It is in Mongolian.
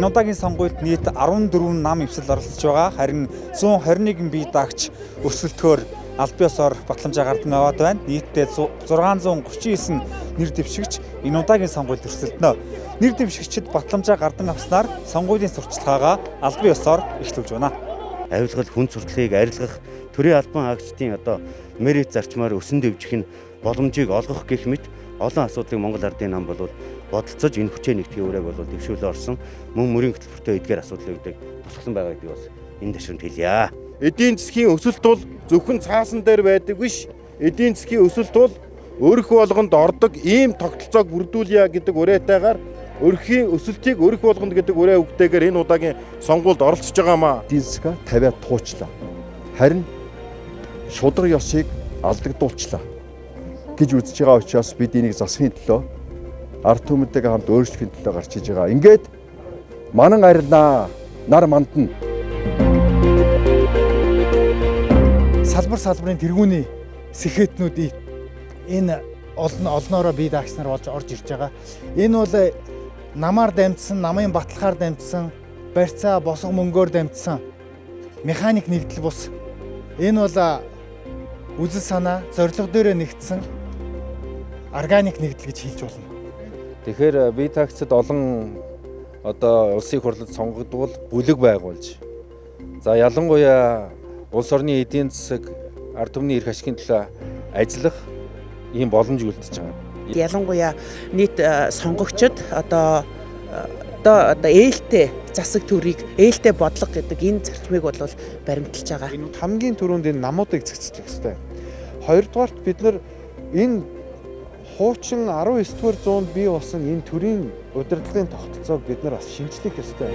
Энэ удаагийн сонгуульд нийт 14 нам эвсэл оролцож байгаа. Харин 121 бие даагч өрсөлдөхөөр албан ёсоор батламжаа гардан аваад байна. Нийтдээ 639 нэр дэвшигч энэ удаагийн сонгуульд өрсөлдөнө. Нэр дэвшигчид батламжаа гардан авснаар сонгуулийн сурталчилгаагаа албан ёсоор эхлүүлж байна. Авилгал хүн сурталчилгааг арилгах, төрийн албан хаагчдын одоо мерит зарчмаар өсөн дэвжих нь боломжийг олгох гэх мэт олон асуудлыг Монгол Ардын нам бол бодолцож энэ хүчээ нэгтгэхийн үрээг бол дэвшүүлээ орсон, мөн мөрийн хөтөлбөртөө эдгээр асуудлыг тусгасан байгаа гэдгийг бас энэ ташрамд хэлье. Эдийн засгийн өсөлт бол зөвхөн цаасан дээр байдаг биш. Эдийн засгийн өсөлт бол өрх болгонд ордог ийм тогтолцоог бүрдүүлье гэдэг уриатайгаар өрхийн өсөлтийг өрх болгонд гэдэг ураа үгтэйгээр энэ удаагийн сонгуульд оролцож байгаа маа. Эдийн засгаа тавиад туучлаа. Харин шударга ёсыг алдагдуулчлаа гэж үзэж байгаа учраас бид энийг засахын төлөө ард түмэнтэйгээ хамт өөрчлөхийн төлөө гарч иж байгаа. Ингээд манан арилнаа, нар мандна. Салбар салбарын тэргүүний сэхэтнүүд энэ олон олноороо бие даагч нар болж орж ирж байгаа. Энэ бол намаар дамжсан, намын баталгаар дамжсан, барьцаа босго мөнгөөр дамжсан механик нэгдэл бус. Энэ бол үзэл санаа, зорилго дээрээ нэгдсэн органик нэгдэл гэж хэлж болно. Тэгэхээр бие даагчид олон одоо улсын их хурлд сонгогдвол бүлэг байгуулж, за ялангуяа улс орны эдийн засаг, ард түмний эрх ашигын төлөө ажиллах ийм боломж үлдэж байгаа. Ялангуяа нийт сонгогчид одоо одоо ээлтэй засаг төрийг, ээлтэй бодлого гэдэг энэ зарчмыг бол баримталж байгаа. Хамгийн түрүүнд энэ намуудыг зэгцлэх ёстой. Хоёрдугаарт бид нар энэ хуучин 19-р зуунд бий болсон энэ төрийн удирдлагын тогтолцоог бид нар бас шинжлэх ёстой.